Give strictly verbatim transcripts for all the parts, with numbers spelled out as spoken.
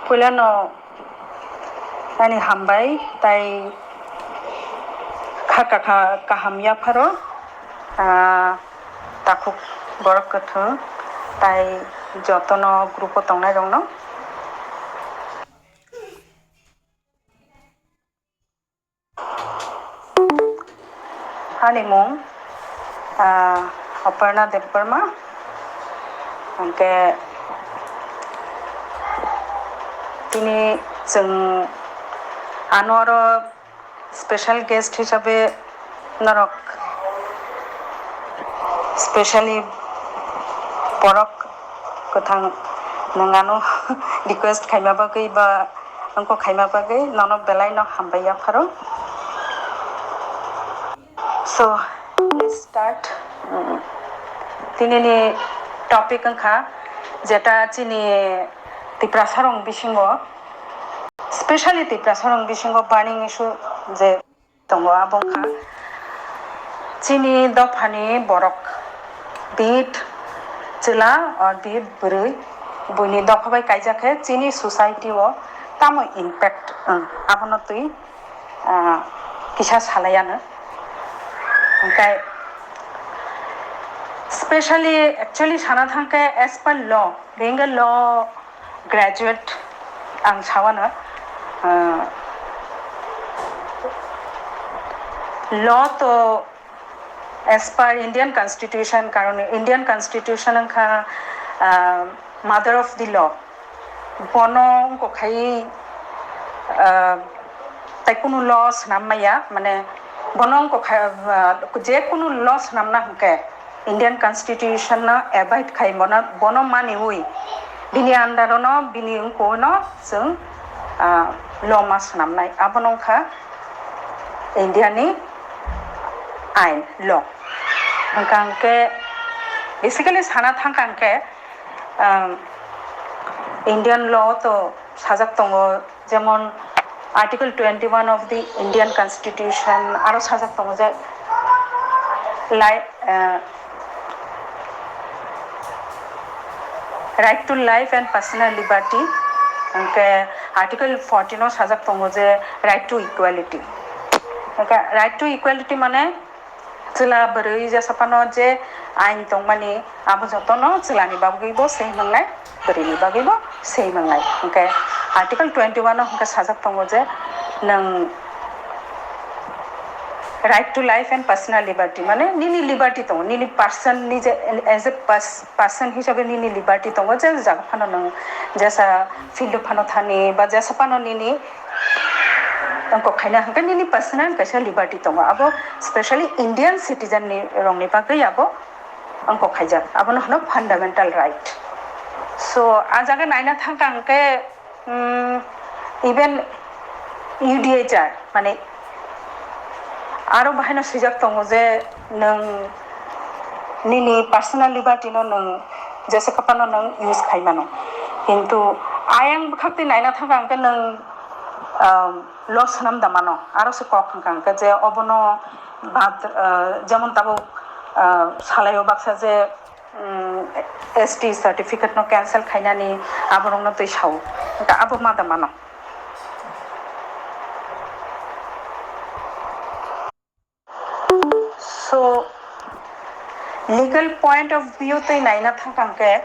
Puilano ani hambai tai kha kakha kaham yapharo, ah, takhuk borok kwthwng tai jotono group o tongnai rokno. Ani mung, ah, Aparna Debbarma. Hwnkhe tini chwng ano oro special guest hisabe norok, specially borok kwthang nwng ano request khaima bagwi ba wngkok khaima bagwi nono belai no hambai yapharo. So, let's start. Mm, tinini topic wngkha jeta chini Tiprasa rong bisingo, specially Tiprasa rong bisingo burning issue je tongo, abo wngkha chini dophani borok, be it chwla or be it bwrwi, buini dopha bai kaijak khe chini society o tamo impact wng, abono twi, ah, kisa salai ano. Hwnkhe specially, actually sana thangkhe as per law, being a law graduate ang sawano, ah, law to as per Indian Constitution, karon Indian Constitution wngkha, ah, mother of the law. Bono wngkok khai, ah, tai kunu law swnam maya, mane bono wngkok khai, ah, je kunu law swnamna hwnkhe Indian Constitution no abide khai bono, bono maniwi bini under ono, bini wngko no chwng, ah, law ma swnamnai. Abono wngkha India ni ain, law. Hwnkha hwnkhe basically sana thangkha hwnkhe, um, Indian law to sajak tongo, jemon Article twenty-one of the Indian Constitution aro sajak tongo je, like, uh, right to life and personal liberty, hwnkhe Article fourteen o sajak tongo je right to equality. Hwnkhe right to equality mane chwla bwrwi jesa phano je ain tongmani, abo jotono chwlani bagwibo same wngnai, bwrwini bagwibo same wngnai. Hwnkhe Article twenty-one o hwnkhe sajak tongo je nwng right to life and personal liberty, mane nini liberty tongo, nini person, nije as a pers-, person hisabe nini liberty tongo, je jaga phano nwng jesa field o phano thani ba jesa phano nini wngkok khaina hwnkhe nini personal kaisa liberty tongo, abo specially Indian citizen ni rokni bagwi abo wngkok khaijak, abono hwno fundamental right. So, ah jaga naina thangkha hwnkhe, mm, even U D H R, mane, aro bahaino swijak tongo je nwng nini personal liberty no nwng jesa phano nwng use khai mano. Kintu ayang bwkhak twi naina thangkha hwnkhe nwng, um, law swnam da mano, aro se kok hwnkha hwnkhe je obono bad, uh, jemon tabuk, uh, salaio baksa je, um, S T certificate no cancel khainani aborokno twi sao, hwnkhe abo ma da mano. So, legal point of view twi naina thangkha hwnkhe,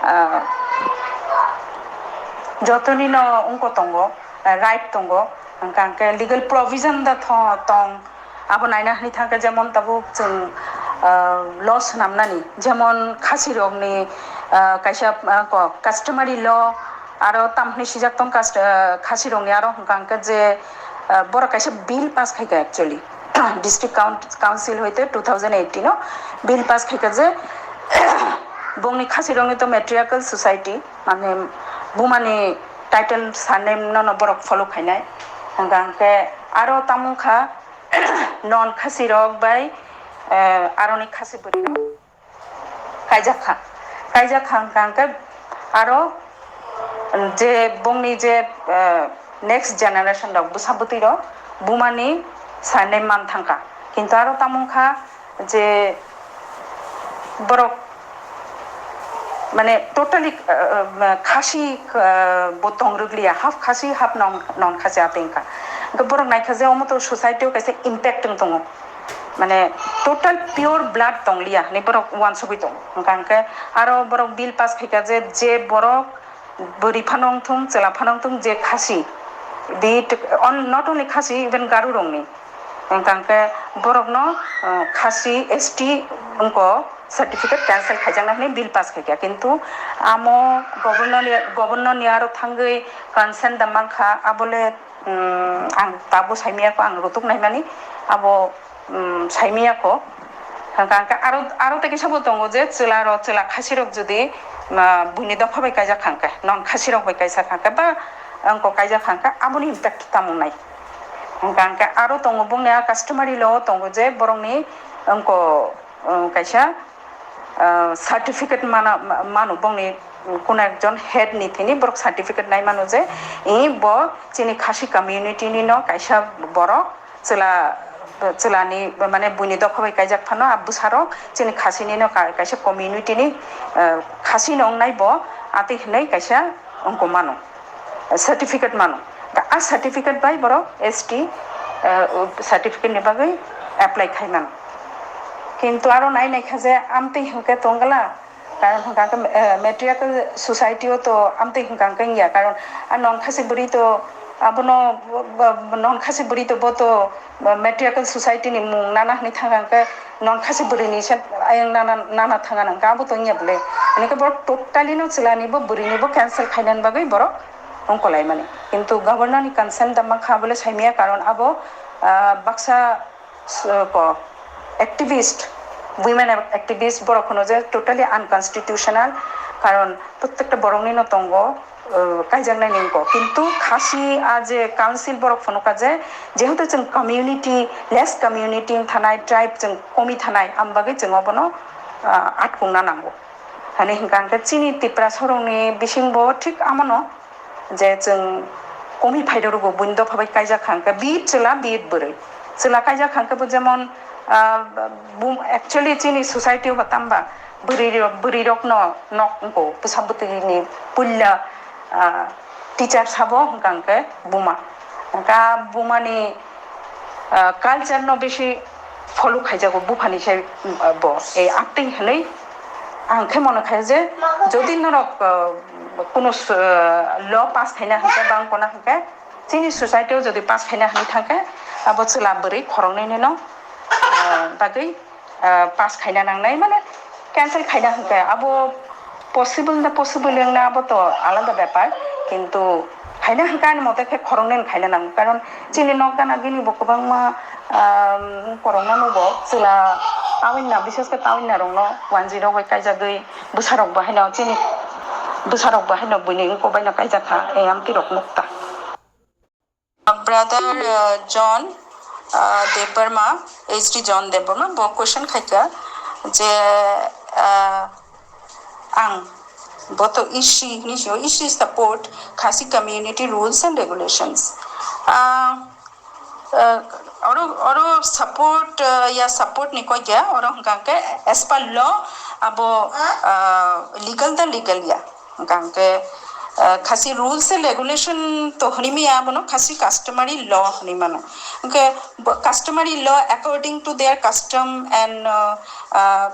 ah, jotoni no wngko tongo, ah, right tongo, hwnkha hwnkhe legal provision da tho-, tong, abo naina hwnwi thangkhe jemon tabuk chwng, ah, law swnamnani, jemon khasi rokni, ah, kaisa, ah, ko-, customary law, aro tamhwnwi swijak tong cust-, ah, khasi rokni aro hwnkha hwnkhe je, ah, borok kaisa bill pass khaikha actually. District Coun-, Council hoite two thousand eighteen o bill pass khaikha je bongni khasi rokni to matriarchal society, mane bumani title surname no no borok follow khainai. Hwnkha hwnkhe aro tamo wngkha non khasi rok bai, eh, aroni khasi bwrwi rok. Kaijak kha, kaijak kha hwnkha hwnkhe aro je bongni je, eh, next generation rok, bwsa bwtwi rok bumani surname man thangkha, kintu aro tamo wngkha je borok mane totally, ah, ah, khasi, ah, bo tong rwgliya, half khasi, half non, non khasi atwi wngkha. Hwnkhe borok naikha je omo to society o kaisa impact wng tongo, mane total pure blood tongliya hinwi borok uansugwi tongo. Hwnkha hwnkhe aro borok bill pass khaikha je, je borok bwrwi phano wngthung, chwla phano wngthung, je khasi, be it on, not only khasi, even Garo rokni. Hwnkha hwnkhe borokno, uh, khasi S T wngko certificate cancel khaijaknai hwnwi bill pass khaikha, kintu amo governor ni, governor ni aro thangwi consent da mankha, abole, um, ang tabuk saimiyakho, ang rutuk naimani abo, um, saimiyakho. Hwnkha hwnkhe aro, aro tei kisa bo tongo je chwla rok, chwla khasi rok jodi, ma, buini dopha bai kaijak kha hwnkhe, non khasi rok bai kaisa kha hwnkhe ba wngko kaijak kha hwnkhe aboni impact tamo nai. Hwnkha hwnkhe aro tongo bongni a customary law o tongo je borokni wngko, um, kaisa, uh, certificate mana, ma-, mano bongni, um, kuno ekjon head ni thini borok certificate nai mano je, i bo chini khasi community ni no kaisa borok chwla, chwlani mane buini dopha bai kaijak phano a bwsarok chini khasi ni no ka-, kaisa community ni, uh, khasi no wngnai bo atwi hinwi kaisa wngko mano. Certificate mano. Da a certificate bai borok S T, eh, certificate ni bagwi apply khai mano. Kintu aro nai nai kha je amtwi hwnkhe tongla, karon hwnkha khe, eh, matriarchal society o to amtwi hwnkha khe wngya, karon a non khasi bwrwi to abono, bo, bo, non khasi bwrwi to bo to matriarchal society ni mung nana hwnwi thang kha hwnkhe non khasi bwrwi ni se ayang nana, nana thang nang kha abo to wngya bwle. Hwnwi khe borok totally no chwla ni bo bwrwi ni bo cancel khainani bagwi borok wngkolaimani. Kintu governor ni consent da mankha bole saimaya, karon abo, ah, baksa, ah, ko activist, women activist borok hono je totally unconstitutional, karon prottekta borok ni no tongo, ah, kaijaknai ni wngko. Kintu khasi a je council borok phunukha je jehetu chwng community, less community wng thanai, tribe chwng komi thanai, am bagwi chwng obono, ah, atkungna nango. Hani hwnkha hwnkhe chini Tiprasa rokni bisingbo thik amano je chwng komi phai rwgo buini dopha bai kaijak kha hwnkhe bit chwla bit bwrwi. Chwla kaijak kha hwnkhe bo jemon, ah, bum-, actually chini society o bo tamba bwrwi rok, bwrwi rokno nok wngko bwsa bwtwi ni puila, ah, teacher sabo hwnkha hwnkhe buma. Hwnkha bumani, ah, culture no bisi follow khaijago buphani sai, mm, bo. E acting hinwi ang khe mone khai je jodi norok, ah, kunu s-, ah, law pass khaina hwnkhe bang kona hwnkhe chini society o jodi pass khaina hwnwi thangkhe abo chwla bwrwi khoroknwi no, ah, bagwi, ah, pass khaina nangnai, mane cancel khaina hwnkhe abo possible na possible wngna abo to alada bepar, kintu khaina hwnkhe ani mote khe khoroknwi no khaina nango, karon chini nok gana gini bo kwbangma, ah, korokma nugo chwla tawinna, bises khe tawinna rokno wanjwi rok bai kaijagwi bwsarok bo haino chini bwsarok bo haino buini wngko baino kaijak kha, e amtwi rok nukta. Brother, uh, John, uh, Debbarma, H D John Debbarma, bo question khaikha je, uh, ang bo to issue hini sio, issue support Khasi community rules and regulations. Uh, uh, oro, oro support, uh, ya support ni koi ya, oro hwnkha hwnkhe as per law abo, uh, legal da legal ya. Hwnkha hwnkhe, ah, khasi rules and regulation to hwnwi maya, abono khasi customary law hwnwi mano. Hwnkhe bo customary law according to their custom and, ah, ah,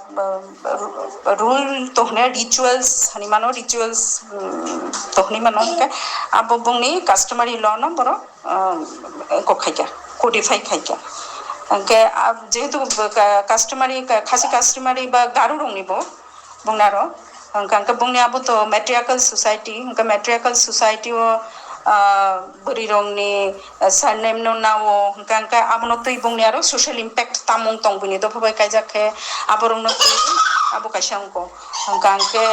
rule to hwnwi rituals hwnwi mano, rituals, um, to hwnwi mano. Hwnkhe abo bongni customary law no borok, um, kok khaikha, codify khaikha. Hwnkhe, ah, jehetu bo ka-, customary, ka-, khasi customary ba Garo rokni bo, Bongni aro, hwnkha hwnkhe bongni abo to matriarchal society, hwnkhe matriarchal society o, ah, bwrwi rokni, ah, surname no nao, hwnkha hwnkhe abono twi bongni aro social impact tamung tong buini dopha bai kaijak khe aborokno twi abo kaisa wngkho. Hwnkha hwnkhe,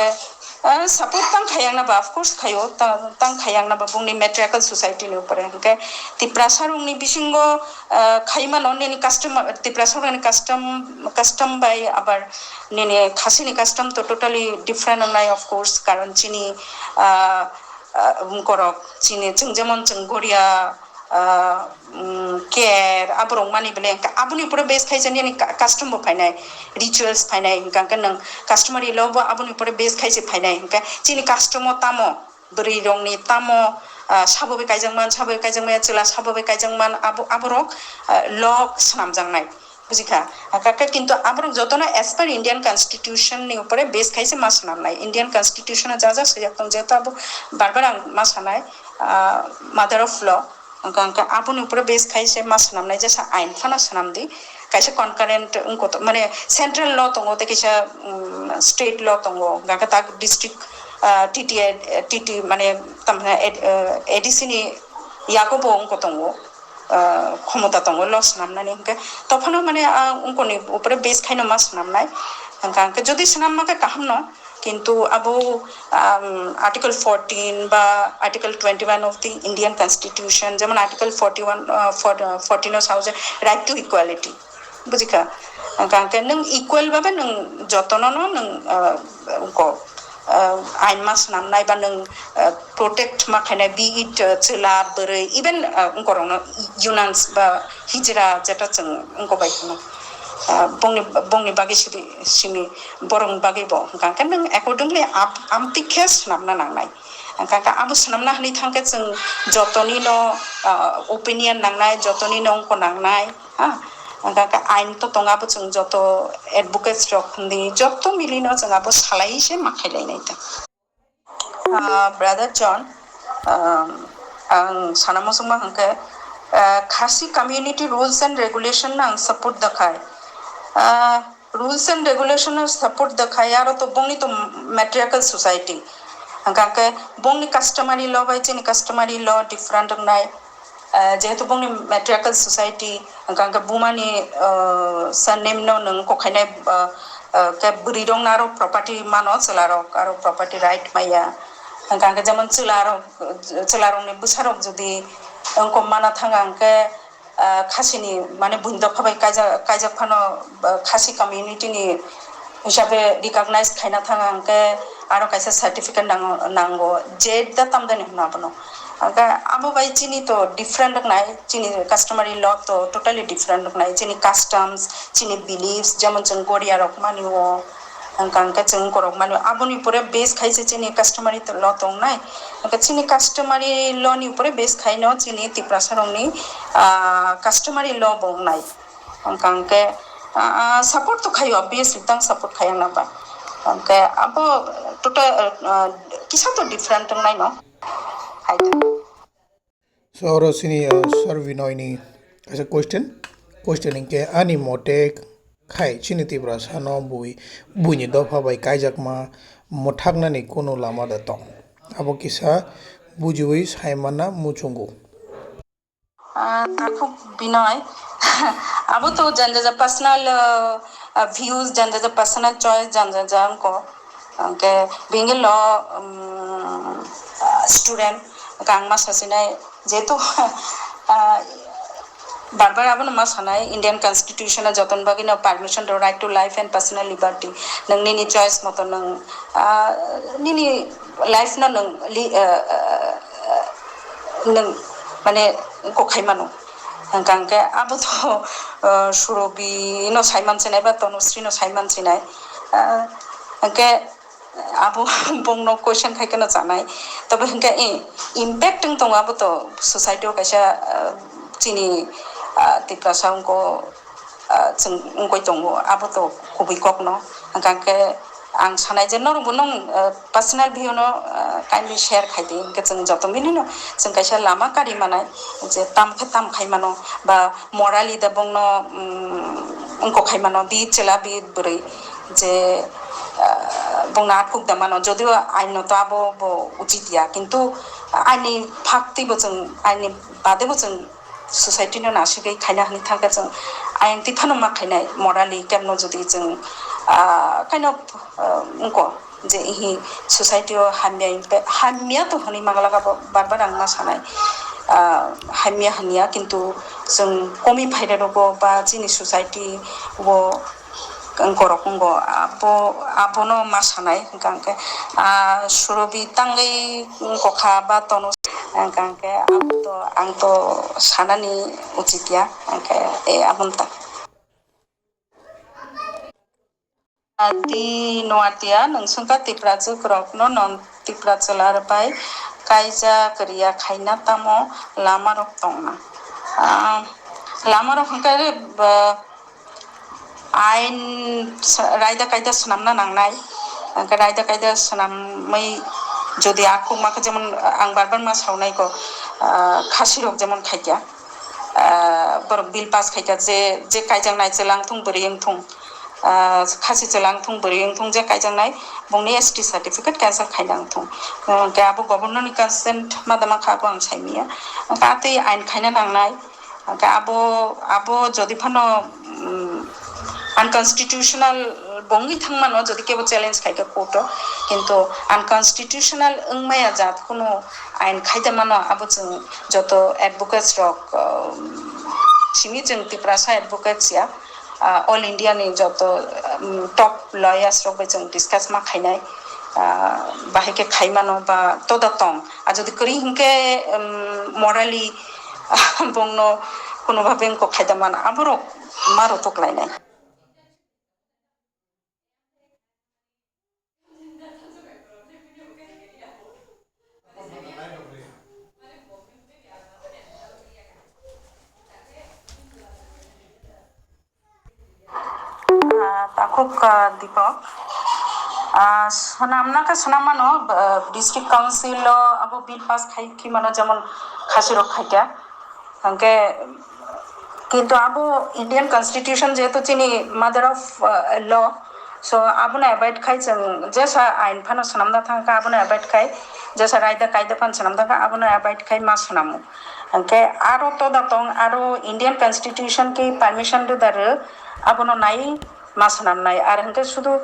ah, support tang khayang na ba, of course khaio, ta-, tang khayang na ba bongni matriarchal society ni upore. Hwnkhe Tiprasa rokni bisingo, ah, khaima no nini custom, Tiprasa rokni custom, custom bai abar nini khasini custom to totally different wngnai, of course, karon chini, ah, ah, borok chini, chwng jemon chwng Goria, ah, mm, care, aborok mani bele hwnkhe aboni upore base khai se nini ka-, custom bo phainai, rituals phainai, hwnkhe nwng customary law bo aboni upore base khai se phainai, hwnkhe chini custom o tamo bwrwi rokni tamo, ah, sabo bai kaijakman, sabo bai kaijakmaya, chwla sabo bai kaijakman, abo, aborok, ah, law swnamjaknai. Bujikha, hwnkhe kintu aborok jotono as per Indian Constitution ni upore base khai se ma swnamnai. Indian Constitution o ja ja swijak tong, jehetu abo bar bar ang ma sanai, ah, mother of law. Hwnkhe, hwnkhe aboni upore base khai se ma swnamnai, jesa ain phano swnam di. Kaisa concurrent wngkha to, mane central law tongo, tei kaisa, um, state law tongo. Hwnkhe tak district, ah, T T A, T T, mane, tamni A D C ni yago bo wngkha tongo, ah, khomota tongo law swnamnani, hwnkhe tophano mane, ah, wngkoni upore base khaino ma swnamnai. Hwnkha hwnkhe jodi swnam ma khe kaham no, kintu abo, um, Article fourteen ba Article twenty-one of the Indian Constitution, jemon Article forty-one, ah, for, ah, fourteen o sao je right to equality. Bujikha? Hwnkha hwnkhe nwng equal babe nwng jotono no nwng, ah, ko, ah, ain ma swnamnai ba nwng, ah, protect ma khainai, be it, ah, chwla, bwrwi, even, ah, wngkorokno Yunans ba Hijra jeta chwng wngko bai phano. Ah, bongni, bongni bagwi simi, simi borokni bagwi bo hwnkha hwnkhe nwng accordingly ap-, amtwi khe swnamna nangnai. Hwnkha hwnkhe abo swnamna hwnwi thangkhe chwng jotoni no, ah, opinion nangnai, jotoni no wngko nangnai. Ha, hwnkha khe ain to tongo, abo chwng joto advocates rok hwnwi joto milino chwng abo salai se ma khailai nai ta. Ah, brother John, um, ang sana muchungma hwnkhe, ah, Khasi community rules and regulation no ang support da khai. Ah, rules and regulation no support da khai, aro to bongni to matriarchal society. Hwnkha khe bongni customary law bai chini customary law different wngnai. Ah, jehetu bongni matriarchal society, hwnkha hwnkhe bumani, ah, surname no nwng kokhainai, ah, ah, khe bwrwi rok no aro property mano, chwla rok aro property right maya. Hwnkha hwnkhe jemon chwla rok, chwla rokni bwsa rok jodi wngkok mana thanga hwnkhe, ah, khasini mane buini dopha bai kaijak, kaijak phano, ah, khasi community ni hisabe recognize khaina thang ang khe aro kaisa certificate nang-, nango, je da tamdani hwnwi abono. Hwnkhe abo bai chini to different wngnai, chini customary law to totally different wngnai, chini customs, chini beliefs, jemon chwng Goria rok mani o, hwnkha hwnkhe chwng wngkorok mani o, aboni pore base khai se chini customary to law tongnai. Hwnkhe chini customary law ni upore base khai no chini Tiprasa rokni, ah, customary law bo wngnai. Hwnkha hwnkhe, ah, support to khaio, obviously tang support khai ang nang ba. Hwnkhe abo total, ah, kisa to different wngnai no. Hai. So, oro chini, uh, Sir Binoy ni kaisa question. Question hinkhe, ani mote khai chini Tiprasa no bui, buini dopha bai kaijakma mwthaknani kunu lama da tong? Abo kisa bujiwi saimana muchungo. Ah, takhuk Binoy, abo to janja ja personal, uh, uh, views, janja ja personal choice, janja ja wngko. Hwnkhe bini lo, um, ah, student, hwnkhe ang ma sasinai, jehetu, ah, bar bar abono ma sanai, Indian Constitution o jotoni bagwi no permission rw, right to life and personal liberty. Nwng nini choice moto nwng, ah, nini life no nwng li-, ah, ah, nwng mane kokhaimano. Hwnkha hwnkhe abo to, ah, Surobi no saiman sinai ba Tanusri no saiman sinai. Ah, hwnkhe abo bongno question khai kheno chanai. Tobe hwnkhe, eh, impact wng tongo abo to society o kaisa, ah, chini, ah, Tiprasa wngko, ah, chwng wngkoi tongo, abo to kubui kokno. Hwnkha hwnkhe ang sanai je norokbo nwng, ah, personal view no, ah, kindly share khai di, hwnkhe chwng joto mili no chwng kaisa lama kari manai je tam khe tam khai mano ba morally da bongno, um, wngkok khai mano, bi chwla bi bwrwi je, ah, bongno atkuk da mano, jodio aino to abo bo uchit ya, kintu aini phaktwi bo chwng, aini bade bo chwng society no nasigwi khaina hwnwi thangkhe chwng ayang twi phano ma khainai, morally kemno jodi chwng, ah, kind of, ah, wngko je ihi society o hamya impact, hamya to hwnwi manglak abo bar bar ang ma sanai, ah, hamya hwnya, kintu chwng komi phairok bo ba chini society o wngkorok wngo, abo, abono ma sanai hwnkha hwnkhe, ah, Surobi tangwi kokha ba Tono, Hwnkhe ang to, ang to sanani uchit ya, hwnkhe e aboni ta. Ati Noatia, nwng swngkha Tiprajwk rokno non Tipra chwla bai kaijak riya khaina tamo lama rok tongna? Ah, lama rok hwnkhe, ah, ain sa-, raida kaida swnamna nangnai. Hwnkhe raida kaida swnamwi jodi akhuk ma khe, jemon ang bar bar ma saunai ko, ah, khasi rok jemon khaikya, ah, borok bill pass khaikha je, je kaijaknai chwla wngthung bwrwi wngthung, ah, khasi chwla wngthung bwrwi wngthung je kaijaknai bongni S T certificate cancel khaina wngthung. Hwnkhe abo governor ni consent ma da mankha abo ang saimanya. Hwnkhe atwi ain khaina nangnai. Hwnkhe abo, abo jodi phano, mm, unconstitutional bongwi thangmano jodi kebo challenge khaikha court o, kintu unconstitutional wngmaya jat kunu ain khaida mano abo chwng joto advocates rok, um, simi chwng Tiprasa advocates ya, ah, all India ni joto, um, top lawyers rok bai chwng discuss ma khainai, ah, bahai khe khai mano ba toda tong. Ah, jodi kwrwi hinkhe, um, morally bongno kuno bhabe wngkok khaida mano, aborok ma rotok lainai. Ah, takhuk, ah, Deepak. Ah, swnamna khe swnam mano, ah, district council o abo bill pass khai khi mano, jemon khasi rok khaikha. Hwnkhe, kintu abo Indian constitution jehetu chini mother of, ah, law, so abono abide khai chwng jesa ain phano swnamna thangkha, abono abide khai, jesa raida kaida phano swnamna thangkha, abono abide khai ma swnamo. Hwnkhe aro toda tong, aro Indian constitution ki permission rwda rw, abono nai ma swnamnai. Ar hwnkhe sudu,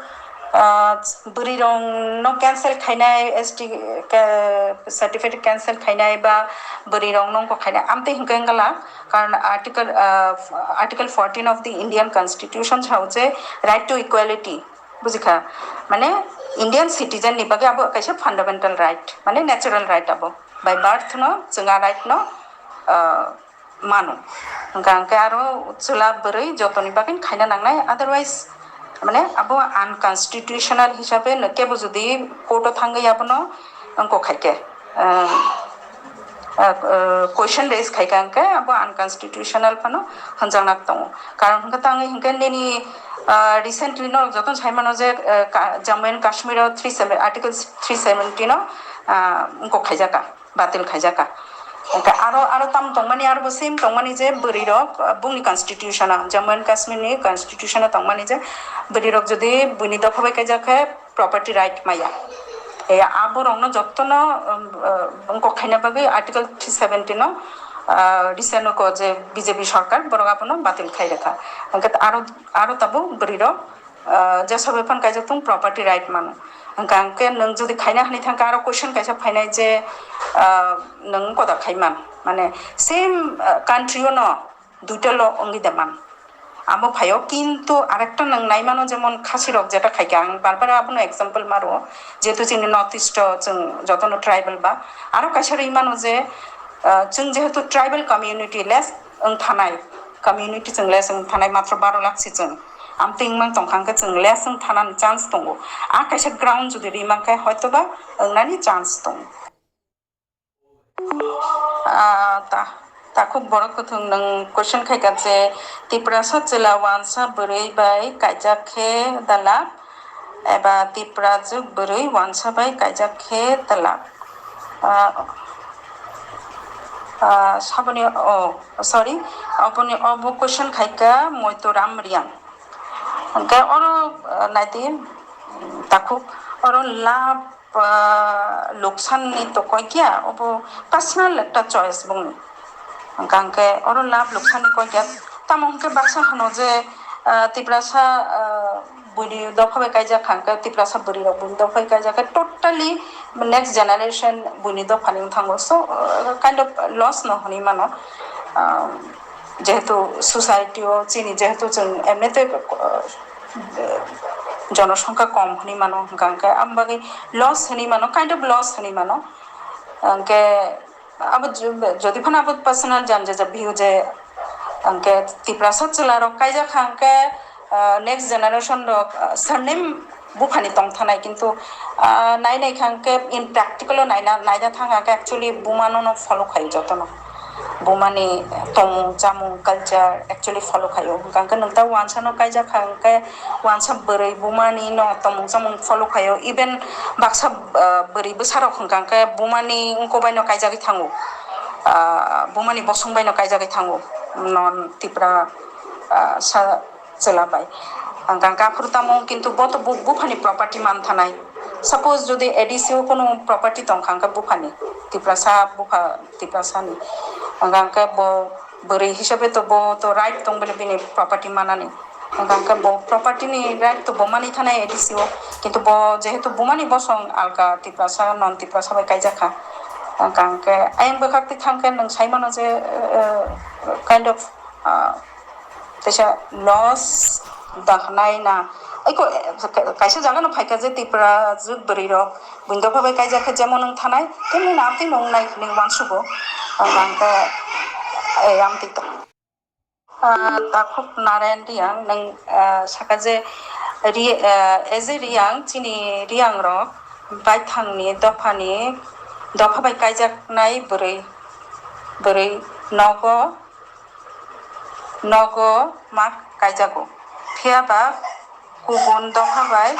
ah, bwrwi rok no cancel khainai, S T ca-, certificate cancel khainai ba bwrwi rok no wngkok khainai, amtwi hwnkhe wngla, karon article, ah, article fourteen of the Indian constitution sao je right to equality, bujikha? Mane Indian citizen ni bagwi abo kaisa fundamental right, mane natural right abo, by birth no chwng a right no, ah, mano. Hwnkha hwnkhe aro chwla bwrwi jotoni bagwi khaina nangnai, otherwise, mane, abo unconstitutional hisabe no kebo jodi court o thangwi abono wngkok khaikhe, ah, ah, ah, question raise khaikha hwnkhe abo unconstitutional phano hwnjakna tongo. Karon hwnkhe tangwi hwnkhe nini, ah, recently no jotono saimano je, ah, Ka-, Jammu and Kashmir o three seven, Article three seventy no, ah, wngkok khaijakha. Batil khaijak kha. Hwnkhe aro, aro tamo tongmani, aro bo same tongmani je bwrwi rok, ah, bungni constitution o, Jammu and Kashmir ni constitution o tongmani je bwrwi rok jodi buini dopha bai kaijak khe property right maya. E, aborokno jotono, um, uh, wngkok khaina bagwi article three seventy no, ah, recent o ko je B J P sarkar borok abono batil khai rwkha. Hwnkhe aro, aro tabuk bwrwi rok ah, jesa bai phano kaijak tong property right mano. Hwnkha hwnkhe nwng jodi khaina hwnwi thangkha, aro question kaisa phainai je, ah, nwng koda khai man, mane same, ah, country o no duita law wngwi da man. Amo phaio, kintu arekta nwng nai mano, jemon khasi rok jeta khaikha, ang bar bar abono example maro, jehetu chini North East o chwng jotono tribal ba, aro kaisa rwi mano je, ah, chwng jehetu tribal community less wng thanai, community chwng less wng thanai matro baro lakh se chwng. Amtwi wngmang tongkha hwnkhe chwng less wng thanani chance tongo. A kaisa ground jodi rimang khe hoitoba wngnani chance tongo. Ah, ta, takhuk borok kwthwng nwng question khaikha je Tiprasa chwla wansa bwrwi bai kaijak khe dalak? Eba Tiprajwk bwrwi wansa bai kaijak khe twlak? Ah, ah, saboni, oh, sorry, oboni, obo question khaikha Moitoram Riang. Hwnkhe oro, ah, naidi, takhuk, oro lab, ah, luksan ni to koi kya, obo personal ekta choice bongni. Hwnkha hwnkhe oro lab luksan ni koi kya, tamo hwnkhe baksa hwno je, ah, Tiprasa, ah, buini dopha bai kaijak kha hwnkhe Tiprasa bwrwi rok buini dopha bai kaijak khe totally next generation buini dopha ni wng thango. So, ah, kind of loss no hwnwi mano. Ah, jehetu society o chini jehetu chwng emnitei, ah, jonosongkha kom hwnwi mano, hwnkha hwnkhe aboni bagwi loss hwnwi mano, kind of loss hwnwi mano. Hwnkhe Abo ju-, jodi phano abo personal jan je view je, angke Tiprasa chwla rok kaijak kha angke, ah, next generation rok, ah, surname buphani tong thanai, kintu, ah, nai nai kha angke in practical o naina, naina thang angke actually buma no no follow khayo jotono. Bumani tongmung chamung culture actually follow khayo. Hwnkha angke nwng ta wansa no kaijak kha angke wansa bwrwi bumani no tongmung chamung follow khayo. Even baksa, ah, bwrwi bwsa rok hwnkha angke bumani wngko bai no kaijagwi thango. Ah, bumani bosong bai no kaijagwi thango. Non Tipra, ah, sa chwla bai. Hwnkha angke aphuru tamo kintu bo to bu-, buphani property man thanai. Suppose jodi A D C o kono property tong kha angke buphani, Tiprasa bupha Tiprasani. Hwnkha angke bo bwrwi hisabe to bo to right tong bele bini property manani. Hwnkha angke bo property ni right to bo mani thanai A D C o. Kintu bo jehetu bumani bosong alka Tiprasa, non Tiprasa bai kaijak kha. Hwnkha angke ayang bwkhak twi thang khe nwng sai mano je, eh, kind of, ah, teisa loss da hwnai na. Eko, eh, kaisa jaga no phaikha je Tipra juk bwrwi rok buini dopha bai kaijak khe jemon wng thanai, tei nini amtwi no wngnai hinwi uansugo. Ang khe, eh, amtwi ta. Ah, takhuk Narayan Riyang, nwng, ah, saka je Ri-, ah, as a Riyang, chini Riyang rok baithangni dophani, dopha bai kaijaknai bwrwi, bwrwi nogo, nogo ma kaijago. Phiya ba kubun dopha bai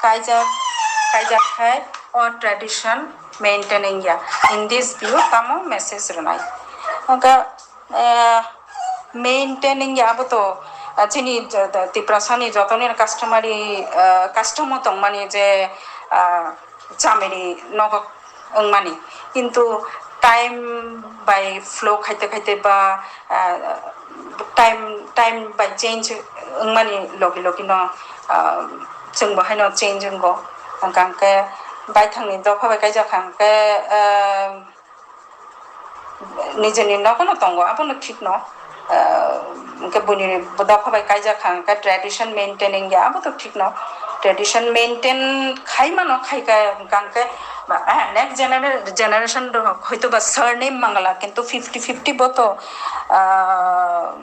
kaijak, kaijak khai o tradition maintaining ya. In this view, tamo message rwnai. Hwnkha, eh, maintaining ya abo to, ah, chini jo-, jo-, Tiprasani jotoni customary, ah, custom o tongmani je, ah, chamiri nogo wngmani. Kintu time by flow khaite khaite ba, ah, time, time by change wngmani logi logi no, ah, chwng bo haino change wngo. Hwnkha hwnkhe baithangni dopha bai kaijak kha hwnkhe, ah, nijeni nogo no tongo, abono thik no. Ah, hwnkhe buini dopha bai kaijak kha hwnkhe tradition maintaining ya, abo to thik no. Tradition maintain khai mano, khai kha hwnkha hwnkhe, ah, next genera-, generation rok hoito ba surname mangala, kintu fifty fifty bo to, ah,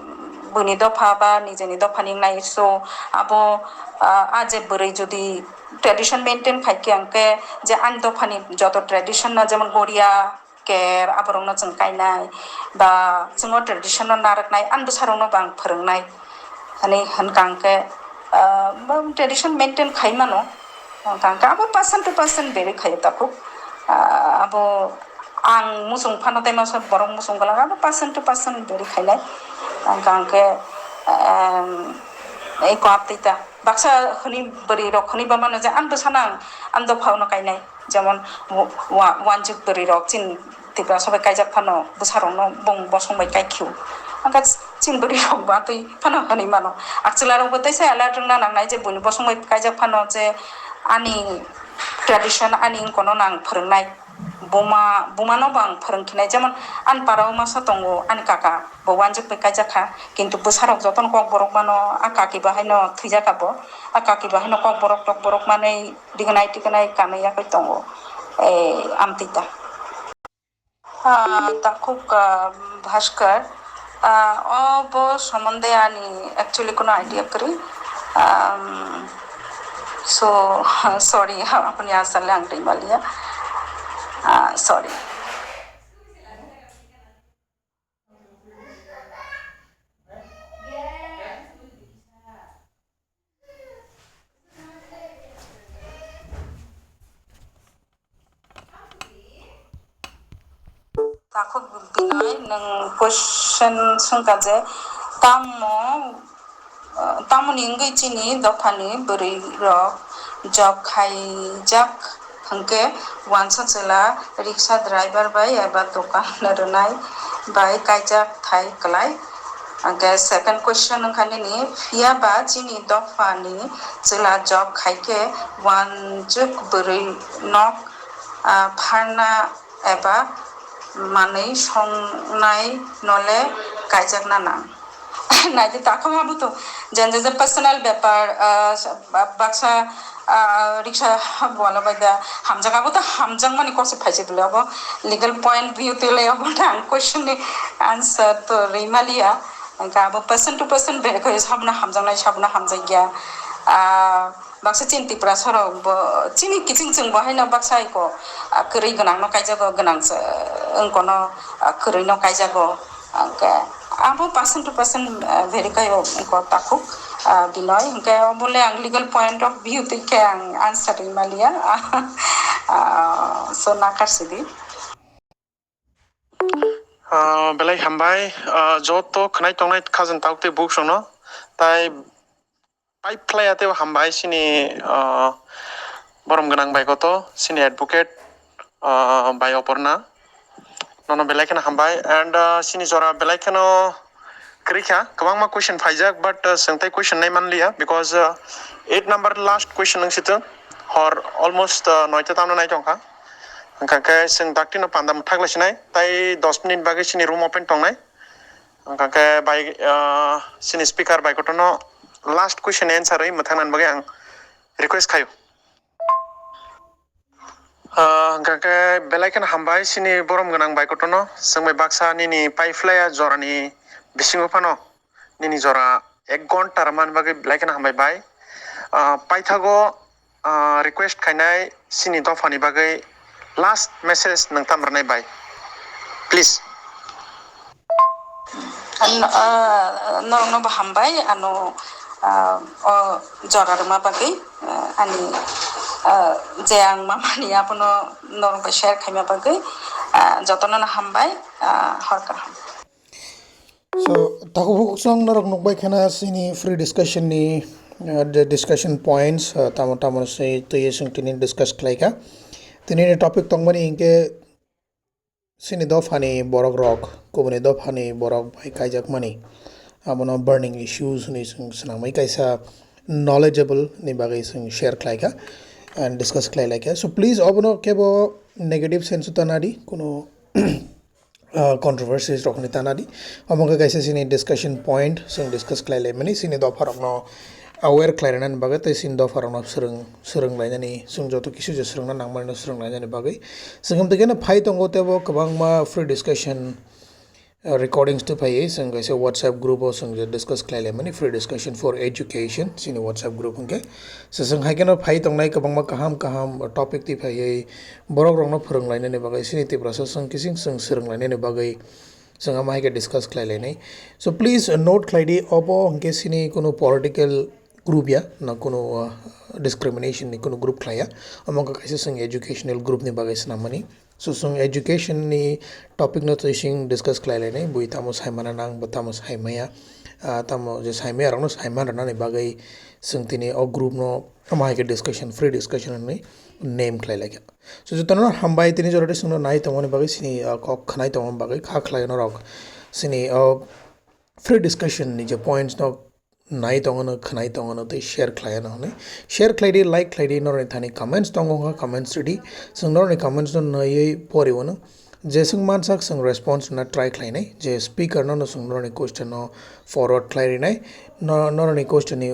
buini dopha ba nijeni dopha ni wngnai. So abo, ah, a je bwrwi jodi tradition maintain khai khe hwnkhe je ani dophani joto tradition no, jemon Goria, ker, aborokno chwng kainai, ba chwng o tradition no narwknai, ani bwsarokno bo ang phwrwngnai, hwnwi hwnkha hwnkhe, ah, bo tradition maintain khai mano, hwnkha hwnkhe abo percent to percent vary khaio takhuk. Ah, abo ang muchung phano tei masa borok muchung kwlak, abo percent to percent vary khainai, hwnkha hwnkhe, em, eko aptwi ta baksa hwnwi bwrwi rok hwnwi ba mano je ani bwsano ang ani dophano kainai. Jemon wa-, wa-, wanjwk bwrwi rok chini Tiprasa bai kaijak phano bwsarokno bung bosong bai kaikhio. Hwnkha chini bwrwi rok bo atwi phano hwnwi mano. Akchwla rok bo teisa alert wngna nangnai je buini bosong bai kaijak phano je ani tradition, ani wngkono no ang phwrwngnai. Buma, bumano bo ang phwrwngkhinai. Jemon ani para o masa tongo, ani kaka bo wanjwk bai kaijak kha. Kintu bwsarok jotono kokborok mano, a kaki bo haino thwijak abo. A kaki bo haino kokborok tokborok manwi rignai tignai kanwi yakwi tongo. Eh, amtwi ta. Ah, takhuk, ah, Bhaskar, ah, o bo somonde ani actually kono idea kwrwi. Um, so, sorry, apni asale ang twi maliya. Ah, sorry. Takhuk Binay, nwng question swngkha je, tamo, ah, tamoni wngwi chini dophani bwrwi rok job khaijak hwnkhe, wansa chwla riksa driver bai eba dokan rwnai bai kaijak thai kwlai? Hwnkhe second question wngkha nini, phiya ba chini dophani chwla job khaikhe wanjwk bwrwi nok, ah, pharna eba manwi songnai nole kaijakna nang. Naidi takhuk abo to jen jen personal bepar, ah, sa-, ba-, baksa, ah, riksa wala bai da hamjak, abo to hamjakmani kok se phaisai bwle, abo legal point view twi lai, abo to ang question ni answer to rwimaliya. Hwnkhe abo person to person bere khe sabono hamjaknai, sabono hamjakya. Ah, baksa chini Tiprasa rok bo, chini kiching chwng bo haino baksa iko, ah, kwrwi gwnang no kaijago, gwnang se, wngko no, ah, kwrwi no kaijago. Hwnkhe abo person to person, ah, verify o wngko takhuk, ah, Binoy. Hwnkhe obole ang legal point of view twi khe ang answer rwimaliya. Ah, so nakar sidi. Ah, belai hambai, ah, joto khwnai tongnai khajang tauk tei buksongno. Tai pipe khlai ya tei hambai sini, ah, borom gwnang bai koto, sini advocate, ah, bai Oporna. Nono belai kheno hambai and, ah, sini jora belai kheno kwrwi kha, kwbangma question phaijak, but, ah, chwng tei question nai manliya because, ah, eight number last question wng situ hor almost, ah, noita tamno nai tongkha. Hwnkha khe chwng dakti no panda mwthak lai sinai, tai dos minute bagwi chini room open tongnai. Hwnkha khe bai, ah, chini speaker bai kotorno last question answer rwi mwthang nani bagwi ang request khaio. Ah, hwnkha khe belai kheno hambai chini borom gwnang bai kotorno, chwng bai baksa nini pai phlaiya jorani bisingo phano nini jora ek ghonta rwmani bagwi belai kheno hambai bai. Ah, paithago, ah, request khainai chini dophani bagwi last message nwng tam rwnai bai, please. An-, ah, norokno bo hambai, ano, ah, o jora rwma bagwi, ah, ani, ah, je ang mamani abono norok bai share khaima bagwi, ah, jotono no hambai, ah, hor kaham. So, takhuk bukhuk song norok nukbai khana sini free discussion ni, ah, the discussion points, ah, tamo tamo se twi song tini discuss khlai kha. Tini ni topic tongmani hinkhe chini dophani borok rok, kubuni dophani borok bai kaijakmani, abono burning issues hinwi chwng swnamwi kaisa knowledgeable ni bagwi chwng share khlai kha and discuss khlai lai kha. So please, obono kebo negative sense o ta nadi, kuno, ah, controversies rok hinwi ta nadi. Omo wngkha kaisa chini discussion point, chwng discuss khlai lai mani, chini dopha rokno aware khlai rwnani bagwi tei chini dopha rokno swrwng, swrwng lainani, chwng joto kisu je swrwngna nangmani no swrwng lainani bagwi. Chwng hamtwi kheno phai tongo teibo kwbangma free discussion, uh, recordings twi phaiwi chwng kaisa WhatsApp group o chwng je discuss khlai lai mani, free discussion for education chini WhatsApp group hwnkhe. So chwng hai kheno phai tongnai kwbangma kaham kaham topic twi phaiwi borok rokno phwrwng lainani bagwi chini Tiprasa chwng kiching chwng swrwng lainani bagwi chwng amo hai khe discuss khlai lainai. So please, uh, note khlai di, obo hwnkhe chini kunu political group ya, na kunu, uh, discrimination ni kunu group khlai ya. Omo wngkha kaisa chwng educational group ni bagwi swnam mani. So chwng education ni topic no twi sing discuss khlai lainai, bui tamo sai mana nang, bo tamo sai maya, ah, tamo je sai maya rok no sai man rwnani bagwi chwng tini o group no omo hai khe discussion, free discussion hinwi name khlai lai kha. So jotono hambai tini jora de chwngno nai tongmani bagwi, chini, ah, kok khwnai tongmani bagwi, kha khlai norok chini, ah, free discussion ni je points no nai tongmano, khwnai tongmano tei share khlai ano hwnwi. Share khlai di, like khlai di, norokni thani comments tongo wngkha, comments rwdi. Chwng norokni comments no naiwi pori wano. Je chwng mansak chwng response rwna try khlainai, je speaker no no chwng norokni question no forward khlai rinai, no, norokni question ni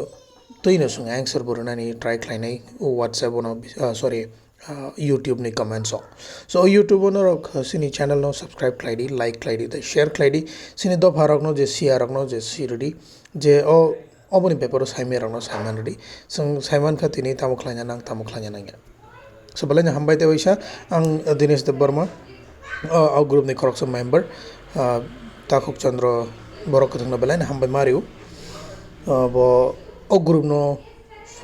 twi no chwng answer bo rwnani try khlainai, o WhatsApp o no, ah, sorry, ah, YouTube ni comments o. So, o YouTube o norok, ah, chini channel no subscribe khlai di, like khlai di, tei share khlai di. Chini dopha rok no je sia rok no je si rwdi, je o, oboni beparo saimaya rok no saiman rwdi. Chwng saiman kha tini tamo khlaina nang, tamo khlaina nang ya. So, belai no hambai tei waisa, ang, ah, Dinesh Debbarma, ah, o group ni khoroksa member, ah, Takhuk Chandra Borok kwthwng no belai no hambai ma rio. Ah, bo o group no,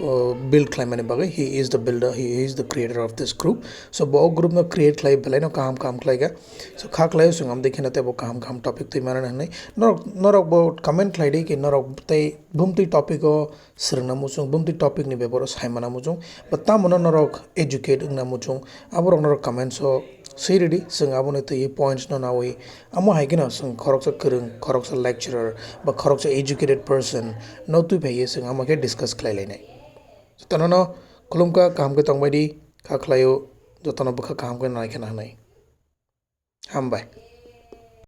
uh, build khlaimani bagwi, he is the builder, he is the creator of this group. So bo o group no create khlai belai no kaham kaham khlai kha. So kha khlai o chwng amtwi kheno teibo kaham kaham topic twi mano hwnwi norok, norok bo comment khlai di ki norok tei bumtwi topic o swrwngna muchung, bumtwi topic ni beparo saimana muchung, ba tamo no norok educate wngna muchung, aborok norok comments o swi rwdi, chwng aboni twi points no nawi. Amo hai kheno chwng khoroksa kwrwng, khoroksa lecturer, ba khoroksa educated person no twi phaiwi chwng amo khe discuss khlai lainai. Jotono no khulumkha, kaham khe tongbai di, kha khlaio, jotono bwkha kaham khe nai kheno hwnwi. Hambai.